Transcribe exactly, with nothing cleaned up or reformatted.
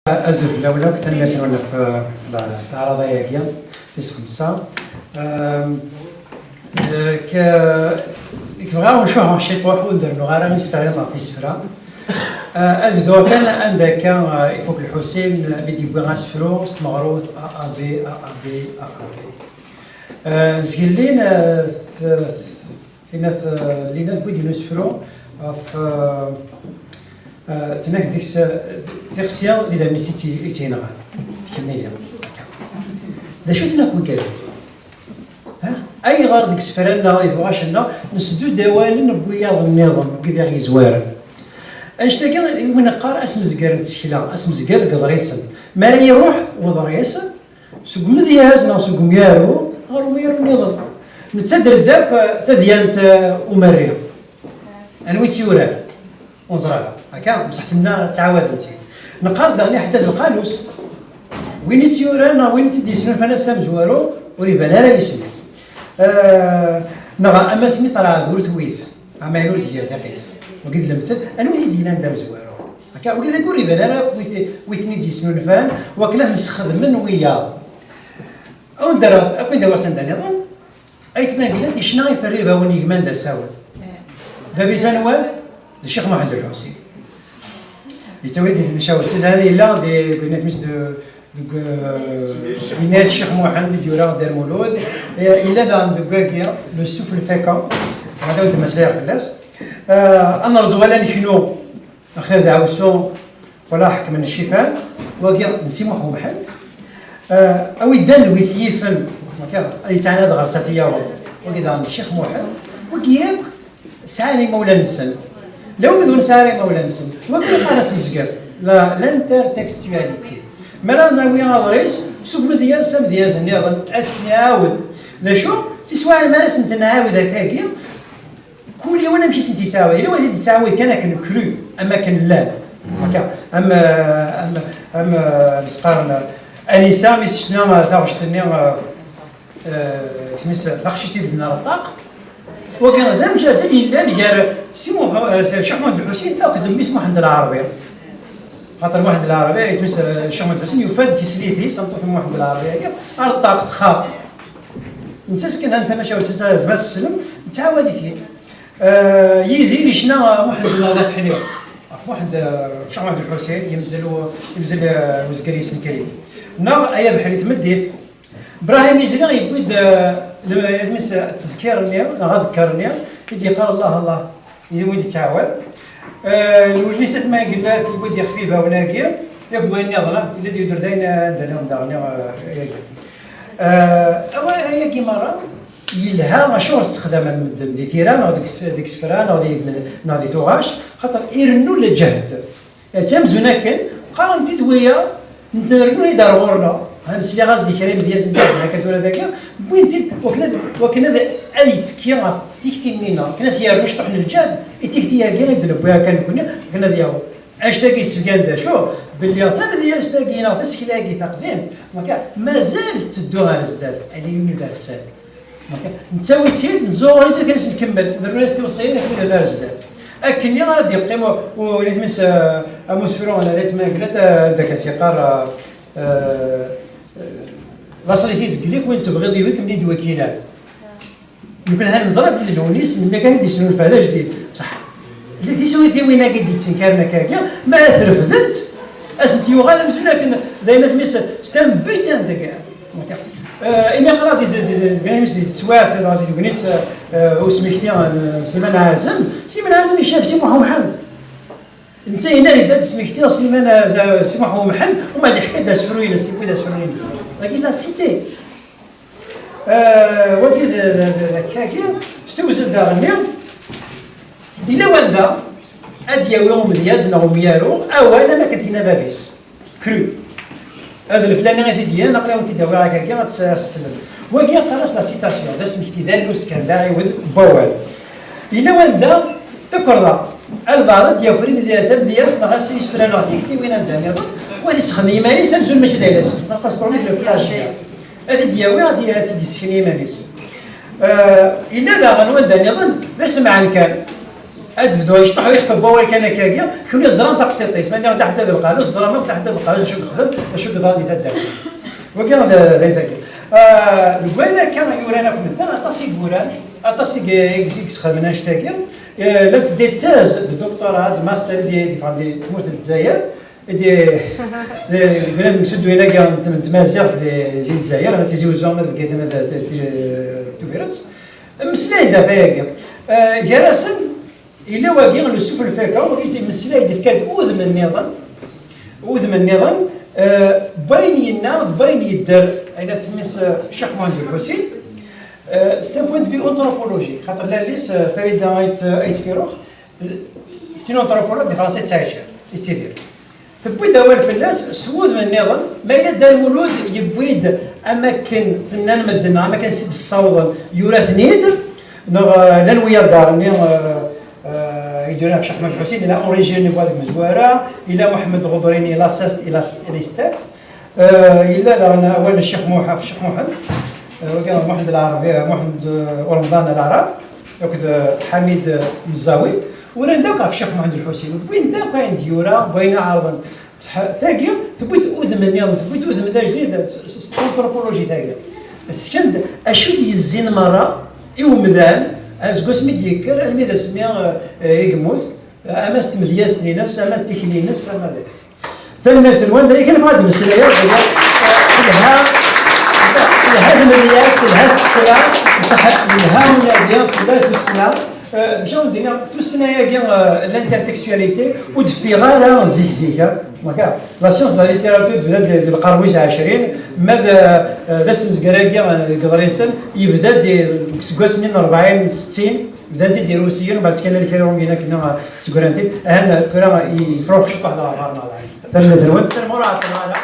Azul fell-awen akk, tanemmirt-nwen ɣef, eh, la-, leɛraḍa-agi tis xemsa. Ehm, eh, k-, k-, bɣiɣ ad wen-cuḥeɣ ciṭuḥ, ur d-rennuɣ ara isefra ɣef isefra. Eh, ad bduɣ kan anda akka, eh, ifuk Lḥusin, eh, mi d-yewwi asefru s tmeɣrut A A B, A A B, A A B. Eh, zgellin, eh, t-, Tinna, eh, Lina tewwi-d yiwen usefru ɣef, eh, eh, tenna-k deg-s, eh, tixsi d idammen-is i tt-, i tt-yenɣan. Kemmini akka. D acu tenna-k wigad? Ha? Ayɣer deg isefra-nneɣ, di tuɣac-nneɣ, nesdud awalen n wiyaḍ nniḍen, wid i ɣ-yezwaren? Annect-agi i wi neqqar asemzger n tsekla, asemzger deg iḍrisen. Mi ara iruḥ uḍris, seg umedyaz neɣ seg umyaru ɣer umyaru nniḍen. Nettat-d akk tadyant, eh, umerri. Anwa i tt-yuran? Ur neẓri ara. Akka, bṣeḥ tenna ttɛawadent-tt-id. Neqqar daɣen iḥeddad lqanus. Win i tt-yuran neɣ win i tt-id-yesnulfan ass amezwaru, ur iban ara yisem-is. Eh, neɣ ama asmi terɛed ur twit. Amaynu ur d-yerr tiqit. Wagi d lemtel, anwa i d-yennan d amezwaru? Akka, wagi d ur iban ara wi t-, wi ten-id-yesnulfan, wakken ad ten-sxedmen wiyaḍ. Awen-d-rreɣ, akk i d-awasen da niḍen, aytma Glat yecna iferr ibawen yegman d asawen. Bab-is anwa? D Ccix Muḥend Lḥusin. Yettawi-d i tmacawt. Tizan yella di, di, deg, eh, yenna-yas Ccix Muḥend i d-yura Dda Lmulud. Eh, yella daɣen deg wagi, le souffle fécond. Hada ur d-mmeslayeɣ fell-as. Eh, ad nerẓ wala neknu, axir d Ɛawsu, wala ḥekmen ccifan, wagi n Si Muḥ Umḥend. Eh, a wi ddan lwit yifen, akka, ad yettɛanad ɣer Safiya, wagi daɣen n Ccix Muḥend. Wagi yakk sɛan imawlan-nsen. Lawmud ur nesɛi ara imawlan-nsen. Wagi yeqqar-as Mezger, la, l'intertextualité. Mi ara nawi aḍris, sugmet-d yas amedyaz nniḍen, ad t-nɛawed. D acu? Tiswiɛin mi ara sent-nɛawed akkagi, kul yiwen amek i sent-yettɛawad. Yella wad i d-tettɛawad kan akken cru, am akken llan. Akka, am, am, am, am s-qqaren, Anisa mi s-tecna taɣect-nni, eh, isem-is, taqcict i bedden ar ṭṭaq. Wagi d amjahed yellan gar Si Muḥ-, eh, Ccix Muḥend Lḥusin akked mmi-s Muḥend Lɛerbi. Xaṭer Muḥend Lɛerbi, yetmis, eh, Ccix Muḥend Lḥusin yufa-d tislit-is, tameṭṭut n Muḥend Lɛerbi-agi, ar ṭṭaq txab. Netta s kan, anta tamacahut, tezmer ad teslem, yettɛawad-it-id. Eh, Yidir yecna Muḥend Lɛerbi Ḥniw. Ɣef Muḥend, eh, Ccix Muḥend Lḥusin, yemzel u-, yemzel, eh, uzger yesnekri. Neɣ ay abeḥri tmeddit, Brahim Izli yewwi-d, eh, le-, admis, eh, ttedkir-nni, neɣ adekkar-nni, i d-yeqqar Allah, Allah, yewwi-d ttɛawad. Eh, Lwelnis At Mangellat yewwi-d ixef ibawen-agi, akked wayen nniḍen, yella-d yuder dayen, eh, anda nniḍen daɣen, eh, yagi. Eh, awal ayagi merra yelha acuɣer sexdamen medden di tira, neɣ deg s-, deg isefra, neɣ di, neɣ di tuɣac, xaṭer irennu lǧehd. Ttamzun akken, qqaren-t-id wiyaḍ, nternu-t-id ar ɣur-neɣ. Ha, nesliɣ-as di kra imedyazen n Ǧerǧer akka tura dagi, wwin-t-id wakken ad, wakken ad, ad yettekki ɣef tikti-nni-nneɣ, akken ad s-yernu cṭuḥ n lǧehd i tikti-agi i d-newwi akka nekkni, akken ad yaweḍ. Annect-agi yessebgan d acu? Belli tamedyazt-agi neɣ tasekla-agi taqdimt, akka, mazal tetteddu ɣer zdat, elle est universelle. Nettawi-tt-id, nẓuɣer-itt akken ad s-nkemmel, nernu-as tiweṣṣiyin akken ad nerr ar zdat. Akkenni ara d-yeqqim u-, u-, win isem-is, eh, amusefru n Rrit Menglet, eh, anda kan s-yeqqar, eh, eh, laṣel-ik izgel-ik, win tebɣiḍ iwi-k, mni d wakilan. Nekkni ha neẓra belli d Lewnis, melmi akka i d-yesnulfa d ajdid. Bṣeḥ, lli tiswitin-agi d-yettenkaren akkagi, ma ad t-refdent, ad sent-yuɣal amzun akken d ayen atmis, c'est un butin de guerre. Eh, imi aql-aɣ di, di, di, di, deg ayen-is di teswiɛt, neɣ di tegnit, eh, usmekti n Sliman Ɛazem. Sliman Ɛazem icab Si Muḥ Umḥend. Netta yenna-d ad d-smektiɣ Sliman, eh, Si Muḥ Umḥend, u ma d-iḥka-d asefru-ines, yewwi-d asefru-ines. Dagi la cité. Eh, wagi d, d, d, d akkagi, s tewzel daɣenni, yella wanda ad d-yawi umedyaz neɣ umyaru awal am akken t-yenna bab-is. Cru. Ad leflani i t-id-yennan, aql-awen-t-id-awiɣ akkagi, ad tt-, ad tt-tessnem. Wagi qqar-as la citation, d asmekti, d allus kan, d aɛiwed n wawal. Yella wanda tukerḍa, albaɛḍ ad d-yaker imedya-, tamedyazt neɣ asmi isefra neɣ tiktiwin anda nniḍen, u ad isexdem iman-is amzun mačči d ayla-s, neɣ qasṭrunit le plage. Ad t-id-yawi, ad t-, ad t-id-issken iman-is. Eh, yella daɣen wanda nniḍen, d asemɛen kan. Ad bduɣ yecṭeḥ ixef n wawal kan akkagi, kunwi teẓram taqsiṭ-is, ma nniɣ Dda Ḥemmu d Lqanun, teẓram akk Dda Ḥemmu d Lqanun acu yexdem, acu yeḍran di taddart. Wagi d d- d- d- deg wayen akka yuran akk medden, aṭas i yuran, aṭas i i- i yesxedmen annect-agi. Eh, llant des thèses de doctorat, de master i d- i d-yeffɣen di tmurt n Lezzayer, i d- di- deg unadi n yimsuddiyen-agi n tm- n tmaziɣt di di Lezzayer, ama Tizi Uzzu, ama deg Bgayet, ama d- d- d- Tubiret. Mmeslay-d ɣef wayagi. Eh, gar-asen, yella wagi n Yusef Lfaka, wagi yemmeslay-d, yefka-d udem nniḍen, udem nniḍen, eh, n wayen yenna, n wayen yedder, ayla tmes, eh, Ccix Muḥend Ulḥusin, eh, c'est un point de vue anthropologique, xaṭer lalla-s, eh, Farida Ayt Ayt Firuq, eh, c'est une anthropologue di Fransa yettɛici, yettidir. Tewwi-d awal fell-as s wudem nniḍen, ma yella Dda Lmulud yewwi-d am akken tennan medden, neɣ am akken s-id-ssawḍen, yura-ten-id, neɣ, eh, llan wiyaḍ daɣen-nni, eh, eh, i d-yuran ɣef Ccix Muḥend Lḥusin, yella Henri Génévois deg Mezwara, yella Muḥemmed Ɣubrini, Lasest, i Las- i Lestat, eh, yella daɣen awal n Ccix Muḥ-, ɣef Ccix Muḥend, eh, wagi Muḥend Lɛerbi, eh, Muḥend, eh, Uremḍan Lɛerb, akked, eh, Ḥamid, eh, Mezzawi, uran-d akk ɣef Ccix Muḥend Lḥusin, wwin-d akk ayen d-yura, wwin ɛerḍen. Bṣeḥ tagi, tewwi-d udem nniḍen, tewwi-d udem d ajdid s- s- s l'anthropologie tagi. Tesken-d acu d-yezzin merra i umdan, eh, seg wasmi d-yekker almi d asmi, eh, eh, i yemmut, eh, ama s tmedyazt-ines, ama d tikli-ines, ama d. Tanemmirt-nwen, d aya kan bɣiɣ ad d-mmeslayeɣ, telha, telha tmedyazt, telha tsekla, bṣeḥ yelha unadi, tella tussna, eh, bac ad wen-d-iniɣ, tussna-agi, eh, l'intertextualité, ur d-teffiɣ ara zik zik, eh, donc, eh, la science de la littérature tebda-d di lqern wis ɛecrin, ma d, eh, d asmezger-agi, eh, deg iḍrisen, yebda-d di, deg iseggasen-nni n rebɛin, settin, bdan-t-id Irusiyen, mbeɛd kan lkra umi akken, eh, segran-t-id, ahan tura yefrux ciṭuḥ d aɣar neɣ d ayen. Tanemmirt-nwen, s lmuraɛat neɣ ala.